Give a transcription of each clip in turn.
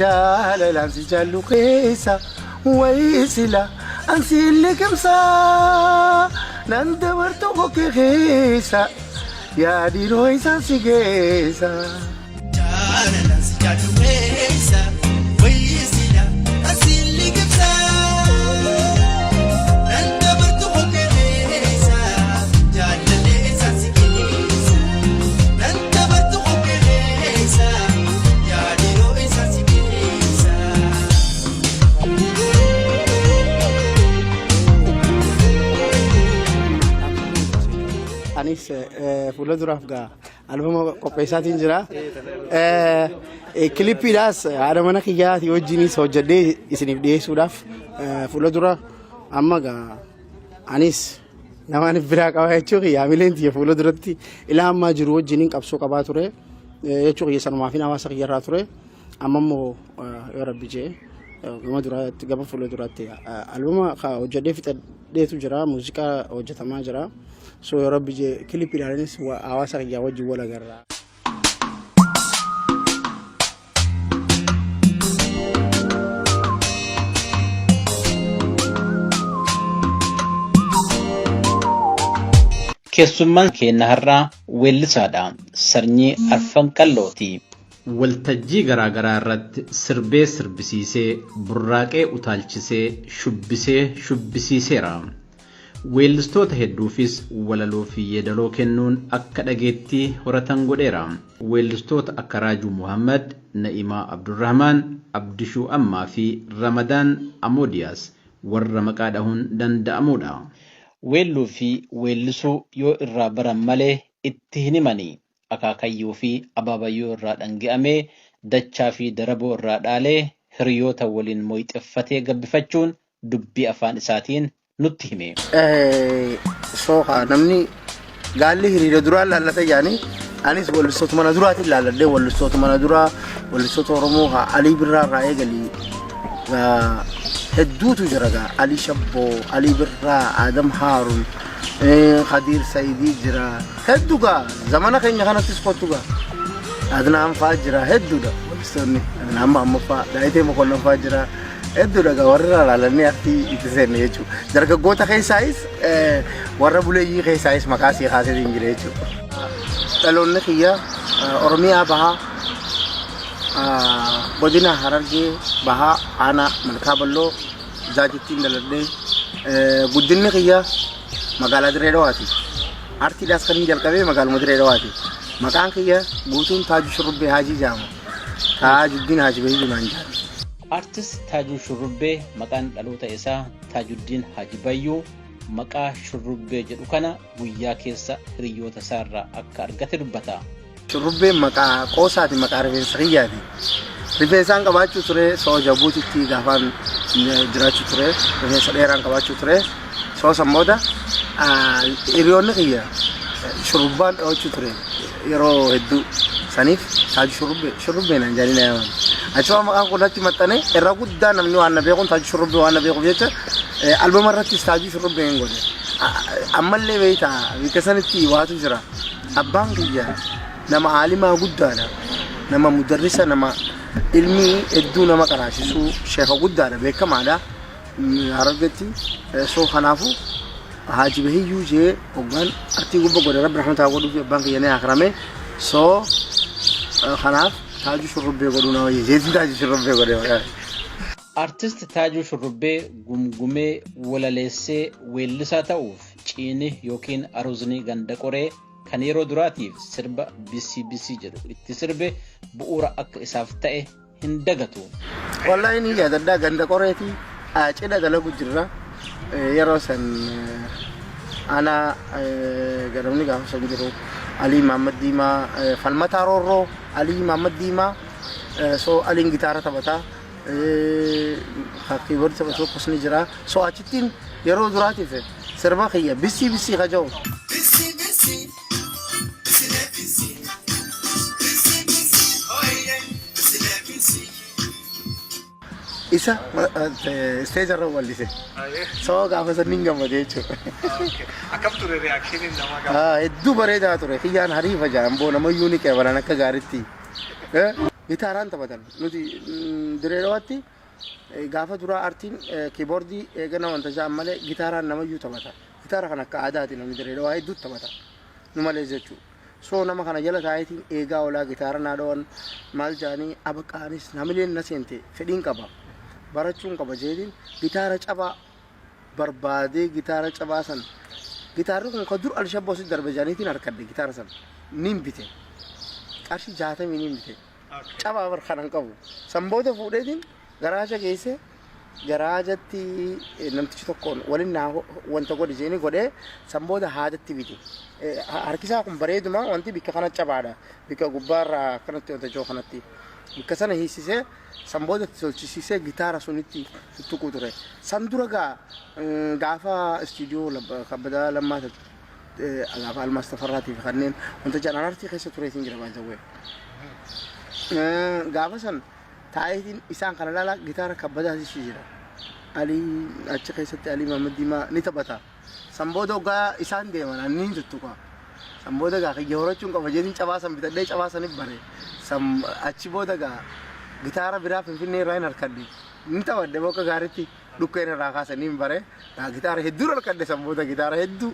Jaalalaan si jaallu keessa wayii sila an si liqimsa nan dabartu kokkee keessa yaa dhiiroo isaan si geessa. Jaalalaan si jaallu keessa wayii sila an si liqimsa nan dabartu kokkee keessa jaalallee isaan si geessa nan dabartu kokkee keessa yaa dhiiroo isaan si geessa. Anis fuula duraaf gaa albama qopheessaatiin jira. Kilippiidhaas haadha mana kiyyaatii wajjinis hojjedhee isiniif dhiyeessuudhaaf fuula dura amma gaa anis namaan biraa qaba jechuu kiyya hamileen tiyya fuula duratti ilaa ammaa jiru wajjiniin qabsoo qabaa ture jechuu kiyya sanumaafin hawaasa kiyyarraa ture amma immoo yoo rabbi jee gama duraatti gama fuula duraatti albama hojjedhee fixadheetu jira muuziqaa hojjetamaa jira so yoo rabbi jee kilippiidhaanis hawaasa kiyyaa wajjin wal agarra. Keessummaan keenna har'aa weellisaadha. Sarnyii Arfan Qallooti. Waltajjii garaagaraa irratti sirbee sirbisiisee, burraaqee utaalchisee, shubbisee shubbisiiseera. Weellistoota hedduufis walaloo fi yeedaloo kennuun akka dhageettii horatan godheera. Weellistoota akka Raajuu Mohaammad, Na'imaa Abdurrahmaan, Abdishuu Ammaa fi Ramadaan Amoodiyaas warra maqaa dhahuun danda'amuudha. Weelluu fi weellisuu yoo irraa baran malee itti hin himani. Akaakayyuu fi abaabayyuu irraa dhangi'amee, dachaa fi daraboo irraa dhaalee, hiriyoota waliin moyxeffatee gabbifachuun dubbii afaan isaatiin nutti hime. Sooka namni gaalli hiriira duraan laallata jaanii anis wallistoota mana duraatiin laalladhee wallistoota mana duraa wallistoota Oromoo haa Alii Birraa irraa eegalii hedduutu jira gaa Alii Shabboo, Alii Birraa, Adam Haarun, Khadiir Sayidii jira hedduu gaa zamana keenya kanattis kottu gaa Adnaan fa'aa jira hedduudha wallistoonni Adnaan Mahammad fa'aa Daayitee Mokonnon fa'aa jira. Hedduudha egaa warri irraa ilaalanii artii itti seenne jechuudha. Dargaggoota keessaayis warra buleeyyii keessaayis maqaa sii kaaseetiin jira jechuudha. Dhaloonni kiyya Oromiyaa Bahaa godina Harargee Bahaa aanaa Malkaa Balloo Zaajittiin dhaladhee guddinni kiyya magaalaa Dirree Dhawaati. Artiidhaas kan hin jalqabee magaaluma Dirree Dhawaati. Maqaan kiyya guutuun Taajuu Shurrubbee Haajii jedhama. Taajuddiin Haaji Bahiyyuu naan jedhan. Artist Taajuu Shurrubbee maqaan dhaloota isaa Taajuddiin Haaji Bayyuu maqaa Shurrubbee jedhu kana guyyaa keessa hiriyyoota isaarraa akka argate dubbata. Shurrubbeen maqaa qoosaati maqaa rifeensa kiyyaati. Rifeensaan qabaachuu ture soo Jabuutitti gaafaan jiraachuu ture rifeensa dheeraan qabaachuu ture soo san booda hiriyoonni kiyya shurrubbaan dhawachuu ture yeroo hedduu saniif taaju shurrubbee shurrubbee naan jedhanii na yaaman. Achuma maqaan kun natti maxxane irra guddaa namni waan na beekuun taaju shurrubbee waan na beekuuf jecha albama irrattis taaju shurrubbee hin godhe. Ammallee beektaa bikka sanitti waatu jira. Abbaan kiyya nama aalimaa guddaadha. Nama mudarrisa nama ilmii hedduu nama qaraasisuu sheeka guddaadha beekamaadha. Harargetti soo kanaafuu Haaji Bahiyyuu jee hoggaan artii gubba godhe rabbi rahmata haa godhuufi abbaan kiyya ni akirame soo kanaaf taajuu shurrubbee godhuu na wayya jeetiin taajuu shurrubbee godhe maqaa. Artist Taajuu Shurrubbee gumgumee walaleessee weellisaa ta'uuf ciini yookiin aruuzni ganda qoree kan yeroo duraatiif sirba Bissii Bissii jedhu itti sirbe bu'uura akka isaaf ta'e hin dagatu. Wallahi ni yaadadhaa ganda qoreeti cidha dalagu jirra yeroo san ana gadamni gaafa san jiru Alii Mahammad Diimaa Falmataa Roorroo Alii Mahammad Diimaa so Aliin gitaara taphataa kiiboordii taphatu tokkos ni jira so achittiin yeroo duraatiif sirba kiyya bissii bissii kaja'u. Bisi bisi bisi le bisi bisi bisi oh yeah bisi le bisi. Isa isteeja irra wallise. Sababa gaafa san nin gammade jechuudha. Akkam ture reakshiiniin namaa gaafa? Hedduu bareedaa ture. Kiyyaan hariifa jaan boo namayyuu ni qeebalan akka gaaritti. Gitaaraan taphatan. Nuti Dirree Dhawaatti gaafa duraa artiin kiiboordii eegana wanta ja'an malee gitaaraan namayyuu taphata. Gitaara kan akka aadaati namni Dirree Dhawaa hedduu taphata. Nu malee jechuudha. So nama kana jala taa'eetiin eegaa oolaa gitaara naa dhawan maal ja'anii abaqaanis hamileen na seente fedhiin qaba. Barachuun qaba jeetiin gitaara cabaa barbaadee gitaara cabaa san gitaarri kun ka dur Alshabboo si darbe jedhaniitiin harkadhe gitaara san nin bite qarshii 60 nin bite cabaa bar kanan qabu san booda fuudheetiin garaaja geesse garaajatti namtichi tokkoon walin naa wanta godhi jeeni godhee san booda haadatti bite harkisaa kun bareeduma wanti bikka kana cabaadha bikka gubbaarraa akkanatti wanta joo kanatti bikka sana hiisisee San booda itti tolchisiisee gitaara sunitti tuttuquu ture. San dura gaa gaafa istuudiyoo Kabbadaa Lammaa gaafa Almaas Tafarraatii fi kanneen wanta jedhan artii keessa tureetiin jira baay'ee. Gaafa san taa'eetiin isaan kana ilaalaa gitaara Kabbadaas ishii jira. Alii achi keessatti Alii Mahammad Diimaa ni taphata. San booda hoggaa isaan deeman ani niin tuttuqa. San booda gaa kiyya horachuun qaba jeetiin cabaa san bitadhee cabaa sanif bare. San achi booda gaa gitaara biraa Finfinnee irraa hin harkadhe. Ni taphadhe bakka gaariitti dhukkeen irraa kaasan niin bare. Gaa gitaara hedduu harkadhe san booda gitaara hedduu.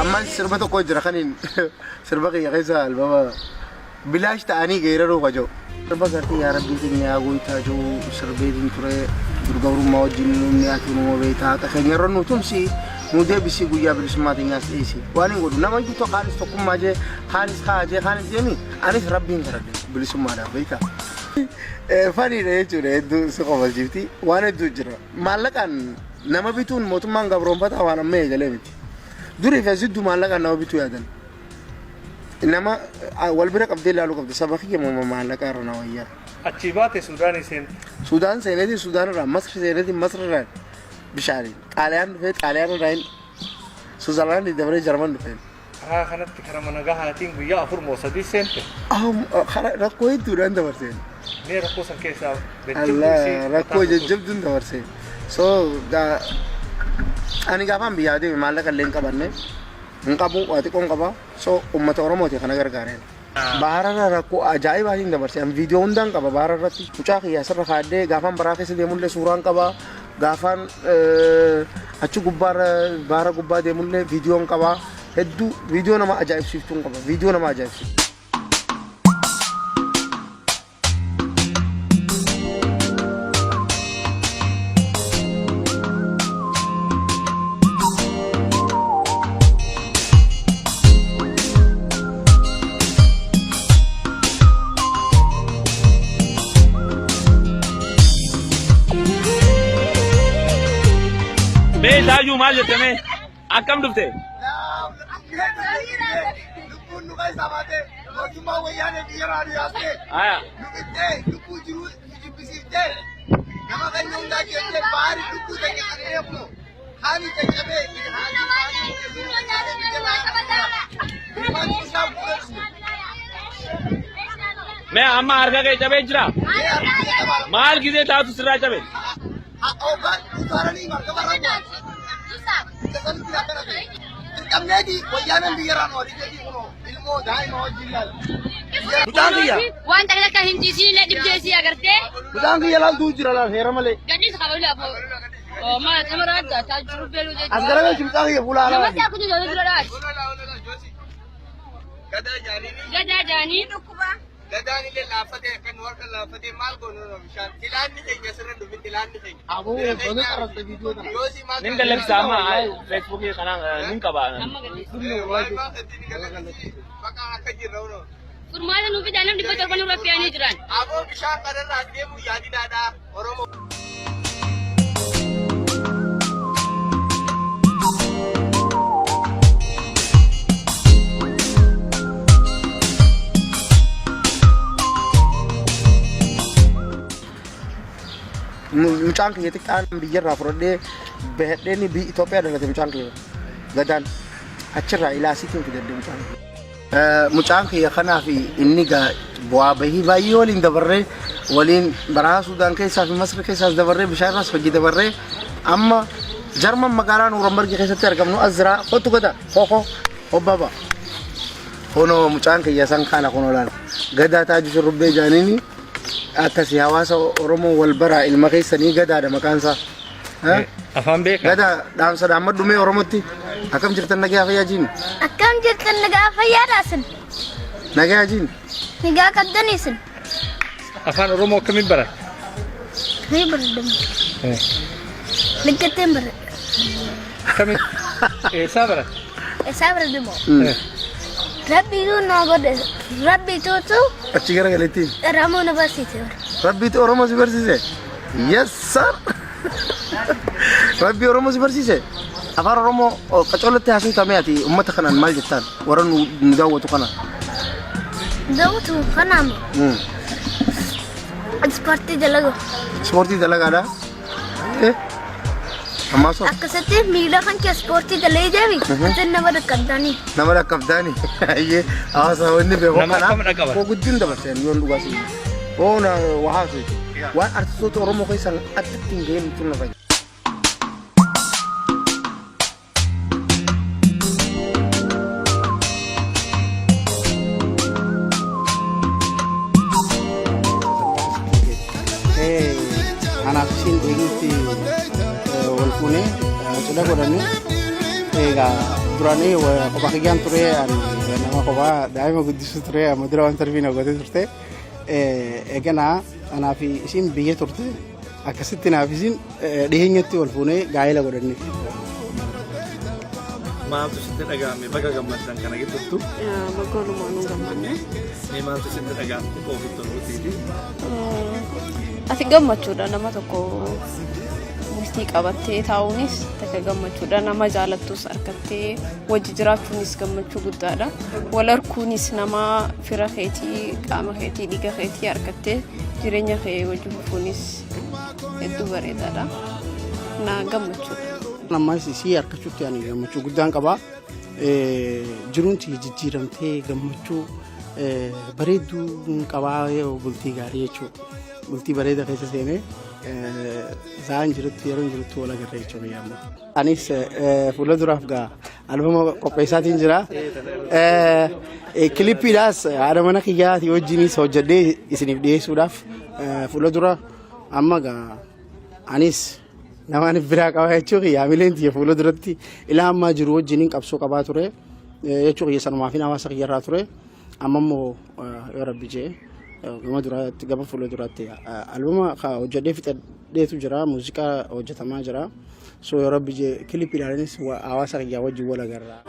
Ammaan sirba tokko jira kaniin sirba kiyya keessa albama bilaash ta'anii geeraruu kajoo. Sirba gartee yaa rabbii keenya yaa gooytaa jiru sirbeetiin ture durgabrummaa wajjin nuumni ati numa beektaa haqa keenya irra nu tumsi nu deebisii guyyaa bilisummaa teenyaas dhiyeessi. Waan hin godhu nama iyyuu kaanis tokkummaa jee kaanis kaa jee kaanis jeemi anis rabbiin kadhadhe bilisummaadhaaf beektaa. Faniidha jechuudha hedduu si kofalchiifti waan hedduu jira. Maallaqaan nama bituun mootummaan gabroonfataa waan amma eegalee miti. Durii fi asidduu maallaqaan nama bituu yaadan. Nama wal bira qabdee ilaaluu qabda saba kiyya moo maallaqa irra na wayyaa. Achii baate Suudaanii seente. Suudaan seeneeti Suudaan irraa Masri seeneeti Masri irraa bishaaniin Xaaliyaan dhufee Xaaliyaan irraa Suuzerlaandii dabaree Jarman dhufeen. Karaa kanatti karama nagahaatiin guyyaa 4 moo 3 seente? Rakkoo hedduudhaan dabarseen. Mee rakkoo san keessaa jajjabduu Allah isii rakkoo mataa nuuf jajjabduun dabarseen. So ani gaafaan biyyaa deeme maallaqa illee hin qabanne hin qabu waa xiqqoon qaba. So uummata Oromooti kana gargaareen. Bahararra rakkoo ajaa'ibaatiin dabarse. An viidiyoo hundaan qaba bahara irratti. Mucaa kiyya asirra kaadhee gaafaan baraa keessa deemullee suuraan qaba. Gaafaan achi gubbaarra bahara gubbaa deemullee viidiyoon qaba. Hedduu viidiyoo nama ajaa'ibsiiftuun qaba. Viidiyoo nama ajaa'ibsiiftu. Mee Taayyuu maal jette mee? Akkam dhufte? Lubbuun nu keessaa baatee mootummaa wayyaanee biyya irraa nu yaastee Aya. nu fixxee lubbuu jiruu nu jibbisiiftee nama keenya hundaa jettee baari lubbuu keenya qabnee kunoo haani caccabee haani haani caccabee biyya irraa ilmaan isaa bu'uura dhufne. Mee amma harka kee cabee jira? Mee harka kee cabaa. Maal gizee taatu sirraa cabe? Hoggaan utaalanii markaba irra bu'an. Biyya sanitti akkana ta'e. Dirqamneeti wayyaaneen biyya irraa nu ariiteeti kunoo ilmoo daa'ima wajjin laal. Mucaan kiyya. Waan takka takka hin ciisiin illee dhibdee sii agartee. Mucaan kiyya laaltuu jira laal heera malee. Gadhiis qaba laafoo. Oo maal nama raaddaa taajjiru beeluu As jechuudha. garagalchi mucaa kiyya fuula alaa. Namatti akka jiru dura dhaati. Gadaa jaaniini. Gadaa jaanii. Gadaan illee laaffatee akka nu harka laaffatee maal goonu nu bishaan tilaanni keenya sirra dhufin tilaanni keenya. Aboo baga qarabte viidiyoo tana. Yoosii maal Nin gallabsa amma feesbuukii kana nin qaba. Amma gadhiis. Waa'ee maal ittiin gallabsi bakka akka jirra hunoo. Furmaata nuu fidaa namni 700 nurra fe'anii jiran. Aboo bishaan kanarraa deemuu yaadinaadha Oromoo. Mucaan kiyya xiqqaan biyyarraa fudhadhee bahadheen biyya Itoophiyaa dhalate mucaan kiyya gadaan. Achirraa ilaa asiitiin fidadde mucaan. Mucaan kiyya kanaa fi inni gaa bu'aa bahii baay'ee waliin dabarree waliin baraa Suudaan keessaa fi Masri keessaas dabarree bishaan irraas hojii dabarree amma Jarman magaalaa Nuurambargi keessatti argamnu as jira. Kottu gada koko hobbaba. Kunoo mucaan kiyya san kana kunoo laala. Gadaa Taajuu Shurrubbee jaaniini akkasii hawaasa Oromoo wal baraa ilma keessanii gadaadha maqaan isaa. Afaan beekaa? Gadaa dhaamsa dhaammadhu mee Oromootti. Akkam jirtan nagaa fayyaa jiin? Akkam jirtan nagaa fayyaadhaa isin? Nagaa jiin? Nagaa qabdanii isin? Afaan Oromoo akkamiin baratte? Ni baradhamu. Likkatteen baradha. Akkamiin? Eessaa baratte? Eessaa baradhamu? Rabbiitu na godhe. Rabbiituutu Achi garagaletti. Oromoo na barsiise. Rabbiitu Oromoo si barsiise? Yes sir. Rabbi Oromoo si barsiise? Afaan Oromoo qacoolatti haasoftamee ati uummata kanaan maal jettaan? Warra nu daawwatu kana. Daawwatu kanaan ispoortii dalagu. Ispoortii dalagaadha. Ammaa soo Akkasitti miila kan kee ispoortii dalee deemi. Isin nama dhaqqabdanii. Nama dhaqqabdaani. Ayyee hawaasa wanni beeku Nama akkam dhaqqaban? Koo guddin dabarseen yoon dhugaa si. Oo na waa haasu. Waan artistoota Oromoo keessan addatti hin ga'in tun lafa. Anaaf isiin dhiyeenyatti wal fuunee cidha godhanne. Egaa duraanii kophaa kiyyaan ture, ani nama kophaa daa'ima guddisuu ture, amma dura waan tarbiin hawwatee turte. Eeganaa anaaf isiin biyya turte, akkasitti naaf isiin dhiyeenyatti wal fuunee gaa'ela godhanne. Maaltu sitti dhaga'ame baga gammaddan kana gidduuttu? Baga walumaanuu gammanne. Mee maaltu sitti dhaga'ame xiqqoo ofitti ol butiiti? Ati gammachuudha, nama tokko bultii qabattee taa'uunis takka gammachuudha, nama jaalattus argattee wajji jiraachuunis gammachuu guddaadha. Wal arkuunis nama fira keetii, qaama keetii, dhiiga keetii argattee jireenya kee wajji fufuunis hedduu bareedaadha. Na gammachuudha. Ammas isii harkachuutti ani gammachuu guddaan qaba. Jiruun tiyya jijjiiramtee gammachuu bareedduu qabaa, bultii gaarii jechuudha. Bultii bareeda keessa seenee sa'aan jirutti yeroo jirutti wal agarra jechuudha biyya ammaa. Anis fuula duraaf gaa albama qopheessaatiin jira. Kilippiidhaas haadha mana kiyyaatii wajjinis hojjedhee isiniif dhiyeessuudhaaf fuula dura amma gaa anis nama ani biraa qaba jechuu kiyya, hamileen tiyya fuula duratti ilaa ammaa jiru wajjiniin qabsoo qabaa ture jechuu kiyya, sanumaafin hawaasa kiyya irraa ture. Amma immoo yoo rabbi jee gama duraatti, gama fuula duraatti albama hojjedhee fixadheetu jira, muuziqaa hojjetamaa jira, so yoo rabbi jee kilippiidhaanis hawaasa kiyyaa wajjin wal agarra.